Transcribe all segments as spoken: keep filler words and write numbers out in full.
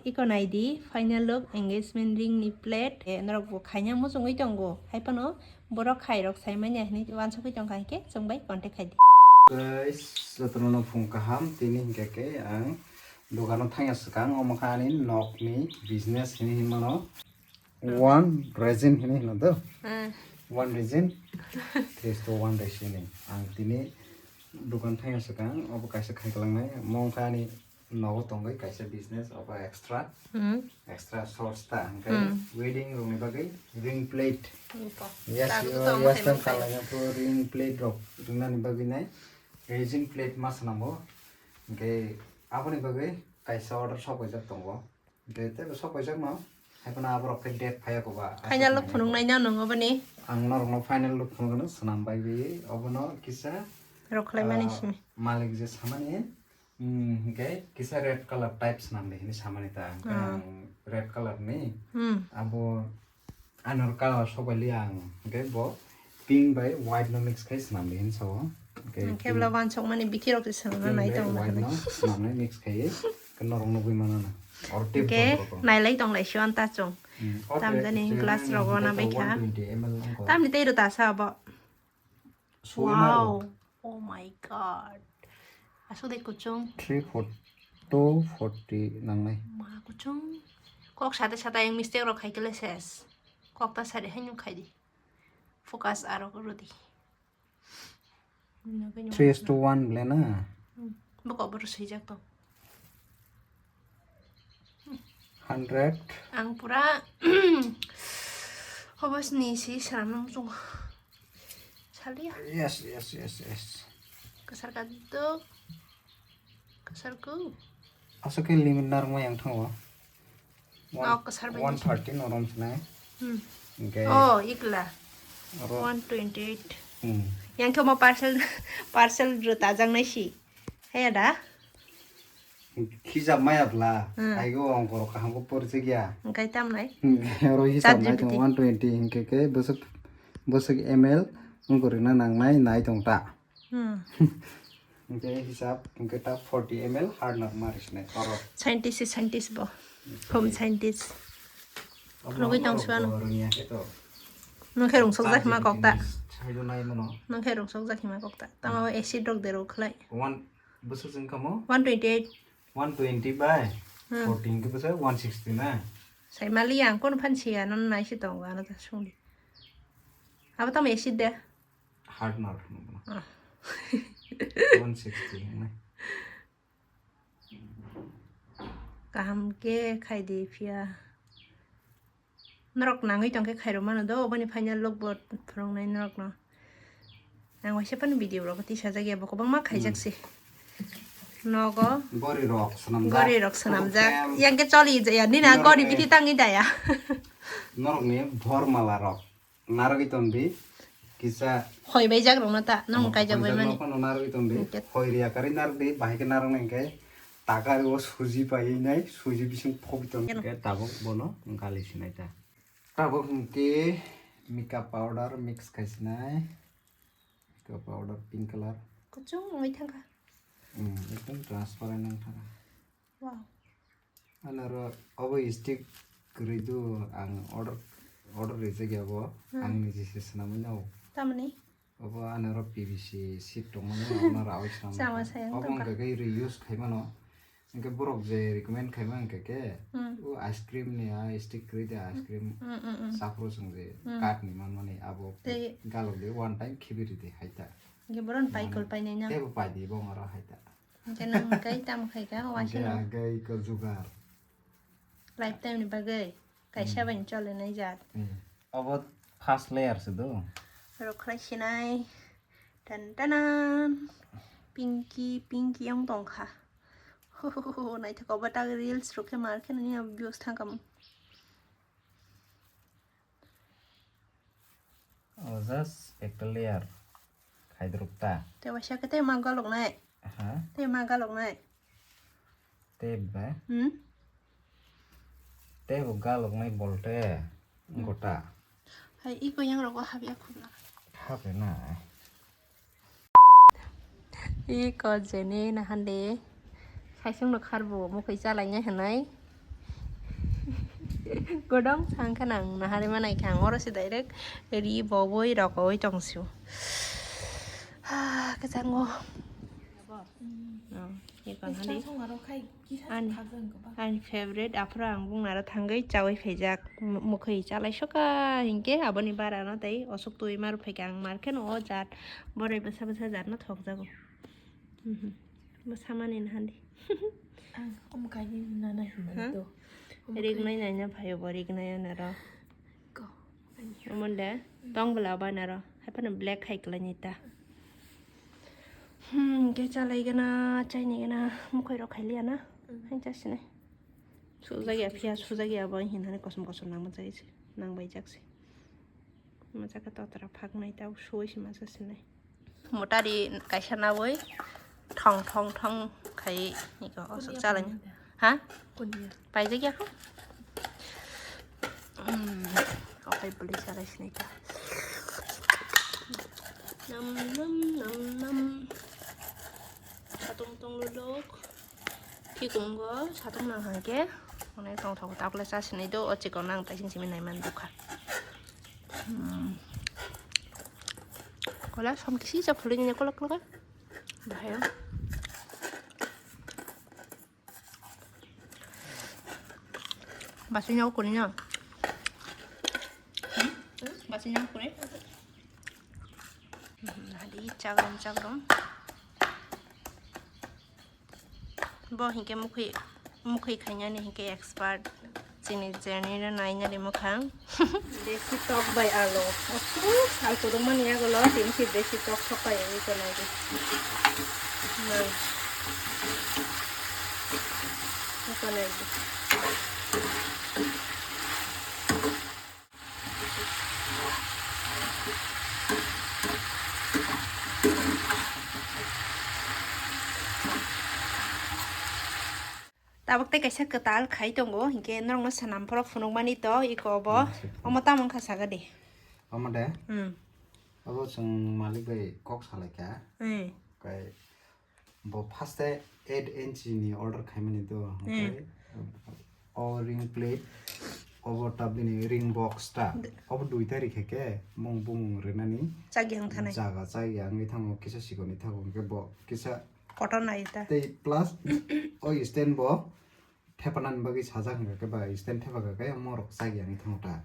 Iko naidi, final look, engagement ring ni plate, eh, norok bo khaina muchungwi tongo. Hai phano borok khairok saimanya hinwi wansugwi tongkha hinkhe chwng bai contact khaidi. Guys, jotono no phung kaham, tini hinkhe khe ang dogano thangya swkang, omo khe ani nokni business hinwi hinmano. One resin hinwi hino do. Hmm. One resin, three is to one ratio ni. Ang tini dogan thangya swkang, obo kaisa khai kwlangnai, omo wngkha ani nogo tongwi kaisa business, obo extra, Hmm. extra source ta, hwnkhe Hmm. wedding rokni bagwi ring plate. Yes, yes, tam khainai. Ring plate rok ringnani bagwi nai resin plate ma swnamgo, hwnkhe aboni bagwi kaisa order sok paijak tongo. Hwnkhe teibo sok paijak no, hai phano aborok khe date phaiya koba. Khaina lok phunuknai no nung oboni. Ang norokno final look phunukno swnam bai bai obono kisa, Rok khlaimani ah, simi. Malik je samani, hmm, hwnkhe kisa red color type swnam de hinwi samani ta, hwnkhe Hmm. ang red color ni Hmm. abo Anor color sok bai li ang, hwnkhe bo pink bai white no mix khai swnam di hinwi sao. Hwnkhe Hwnkhe pink. Bwla wansukmani bithi rok se swnamna Pink nai bai tong white no hinwi. Swnamnai mix khai, khe norok nugwi mano na. Or tip Hwnkhe rok. Nailai tong lai sio anta chwng. Hmm. Tamjani glass rok rok na bai kha. One twenty M L wngkha. Tamni tei rwta sa abo. Suwi ma rw. Wow. Oh my God. Aswk de kuchung. Three forty, two forty nangnai. Ma kuchung. Kok sade sade yang mistake rok khai kele ses. Kok ta sade hai nung khai di. Focus aro rw di. Three is to one ble na. Hmm. Bokok boro swijak tong. Hundred. Ang pura hobos ni si swnam nung chungo. Salia. Yes, yes, yes, yes. Kasar kaduk. Kasar ku. Aswk khe limit narwkma yang thango. Oh, kasar bai. One thirty no rom sinai. Hmm. Hwnkhe Oh, ikla. Oro. One twenty-eight. Hmm. Yang khe mo parcel, parcel rwta jang nai si. Haya da? Hisab maya bla. Hmm. Aigo ongkoro kaham ko porjak ya. Hwnkhe tam nai? Hwnkhe oro hisab nai tong ChatGPT. One twenty hwnkhe ke bwswk, bwswk M L wngkori na nangnai nai tong ta. Hmm. Hwnkhe hisab hwnkhe ta forty M L hard na mari sinai oro. Scientist se scientist bo. Home scientist. Abo Rogwi tong norok sibano. Bo rwngya khe to. Nung khe rungsok jak hima kok ta. Saido nai mano. Nung khe rungsok jak hima kok ta. Tamo acid rok de rw khlai. One bwswk chwng kamo? One twenty-eight. One twenty by Hmm. fourteen khe bwswk one sixty na. Sai mali ang kono phan siya, nono nai se tongo, ano ta sungdi. Abo tamo acid de? Hard na rw. Ah. One sixty na. Kaham khe khai di phiya. Norok nangwi tong khe khairok mano do, oboni final look bo phwrwngnai norokno. Ang waisa phano video rok tisajak ya, bo kwbangma khaijak Hmm. se. Nogo Gori rok swnamjak. Gori rok swnamjak. Em, Yang khe choli jaya, nini a norok gori ni, bithi tangwi daya. Norokni bor mala rok narwgwi tong di, kisa Hoi bai jak rokno ta, nang Omo kaijak bai hoi jak mani. Rokno narwgwi tong di. Hoi riya karwi narwk di, bahai khe narwk nai hwnkhe. Takari o suji paiwi nai, suji bising phobwi tong. Keno. Hwnkhe tabuk bono gali sinai ta. Tabuk hwnkhe makeup powder mix khai sinai. Makeup powder pink color. Kuchung wngwi thangkha. Hmm, ekdom transparent wng thangkha. Wow. Ano oro obo stick kwrwi do ang order, order rijak ya bo. Hmm. Ang niji se swnamwi no. Tamni? Obo ani oro P V C sheet tongmani, obo no rawi swnam Chama kha. Sayang Obo tongkha. Hwnkhe khe reuse khai mano. Hwnkhe borok je recommend khai man hwnkhe khe, Hmm. o ice cream ni a stick kwrwi de ice cream Hmm, hmm, hmm. Sapro chwng je Hmm. Card ni manmani abo Tei galok de one time khibi ridi hai ta. Hwnkhe boron Mane paikol painai na. Teibo pai di bo oro hai ta. Hwnkhe nang hwnkhe tamo khai kha, Hwnkhe wasano. Hwnkhe iko jugar. Lifetime ni bagwi kaisa Hmm. bai chole nai jat. Hmm. Obo first layer se do. Rok khlai sinai. Tan tanan. Pinky, pinky yang tong kha. Naithok obo tak reels rok khe mar khe nini views thang kam. O just ekta layer khaidruk ta. Tei waisa khe tei ma galoknai. Ha? Tei ma galoknai. Tei ba? Hmm? Tei bo galoknai bolte Hmm. gota. Hai iko yang rogo habya khuna. Habe na. Iko jene na hande. Saisung no kharbo mukhui chalainai hinai. Godong sangkha nang nahari manai kha ang oro se direct ri boboi rokowi tongsiu. Kwchango. Ani favorite aphuru ang bung naro thangwi chawi phaijak. Mukhwi chalai soka hinkhe aboni bara no tei osuk twi maru phaikha ang mar kheno o jat boroi bwsa bwsa jat no thokjago. Bwsa mani nahandi. Ang omo kainwi nana hinmani to. Rignai naina phaio bo rignai anaro. Omonde tong bwla banaro. Haipano black hai kwlaini ta. Hmm, ke chalai gana, chaini gana, mukhai rok khailiya na. Hai chasine. Sujak ya phiya, sujak ya bo hinhani kosom kosom nang machai se. Nang bai jak se. Machaka totra phak nai ta sui se macha sinai. Motari kaisa nawi thong thong thong khai niko osok chalai. Ha? Paijak ya kho. Hmm, okai beli sarai sinai ta. Nam nam nam nam. Satung tung luluk. Kikungo satung nang hangke. Onek tong thok takle sa sinai do o chikon nang tai sing simi nai man dukha. Hmm. Kola som kisi sa phulini kolok kolok. Bahaya. Basi nyaw kuri no. Basi nyaw kuri. Hadi chagrum chagrum. Bo hinkhe mukhwi mukhwi khainani hinkhe expert. Chini journey no nainani mukhang. Desi tok bai alo. Asu, sal kudung mani yago lo, tini si desi tok sok pai wi ko nai di. Nang. Wi ko nai di. Tabuk tei kaisa kwtal khai tongo, hinkhe norokno swnam phoro phunukmani to iko obo. Hmm, sip. Omo tamo wngkha saga di. Omo de? Hmm. Obo chwng malik bai kok salaikha. Hmm. Kai bo first e eight inch ni order khaimani to, hmm, hinkhe o ring plate, obo tabini ring box ta. De- obo dui tarik khe ke mung bung renani. Chagi ang thanai. Jaga chagi ang thango kisa sikoni thago hinkhe bo kisa Kotor nai ta. Tei plus o stand bo thepanani bagwi sajak hwnkha khe ba stand thepa kha khe morok chagi yang thango ta.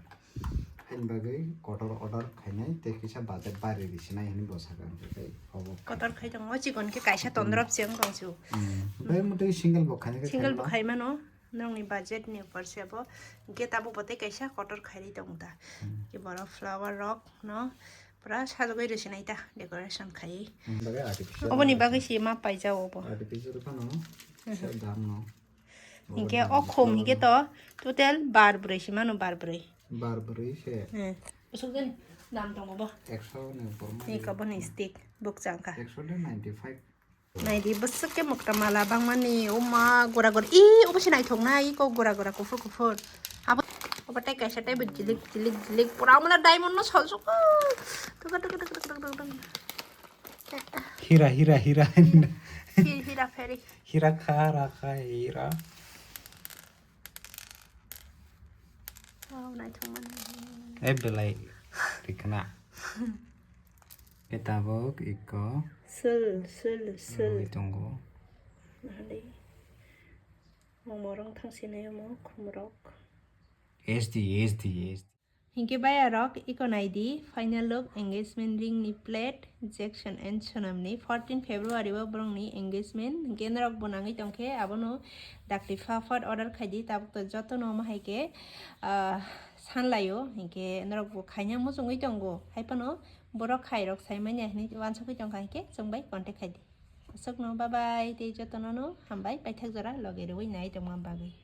Haini bagwi kotor order khainai tei kisa budget bari risinai hinwi bo sakha hwnkha khe obo. Kotor khai tongo chikon khe kaisa tondrop se wng tong su. Hmm. Bai mutwi single bo khainai khe single bo khainai khai mano. Nongni budget ni upor se bo. Hwnkhe tabuk bo tei kaisa kotor khairwi tongo ta. Hmm. Khe borok flower rok no pura sajagwi rwsinai ta decoration khaiwi. Hmm, bagwi artificial. Oboni bagwi se ma paijao obo. Artificial phano, mhm, se dam no. Hinkhe obo o khum dam hinkhe to total bar brwi se mano, bar brwi. Bar brwi se. Hmm. Usuk din dam tongo bo. Ekso ni upor ma. Ni kobo ni stick bukchang kha. Ekso de ninety five. Naidi bwswk khe mokta mala bangmani, o ma gura gura, i obo se naithok nai, iko gura gura kuphur kuphur. Abo, obo tei kaisa tei bo jilik jilik jilik pura omo na diamond no solsok. Tuka tuka tuka tuka tuka tuka. Hira, hira, hira. Hi- hira fairy. Hira kha ra kha hira. Wow, naithok mani. Eh, belai rikna. Khe tabuk iko. Sul, sul, sul. Nugwi tongo. Nahadi. Mongmorong thangsinai omo khumrok. S D, S D, S D. Hinkhe bayarok iko naidi, final look engagement ring ni plate, Jackson and Sonam ni fourteen February o borok ni engagement. Hinkhe norok bo nangwi tongkhe abono dakti pha phat order khaidi, tabuk to jotono omo hai khe, ah, sanlaio, hinkhe norok bo khaina muchungwi tongo, haiphano borok khairok saimanya hinwi wansugwi tongkha, hinkhe chwng bai contact khaidi. Aswkno bye bye tei jotono no hambai paithak jora loge rwui nai tongma bagwi.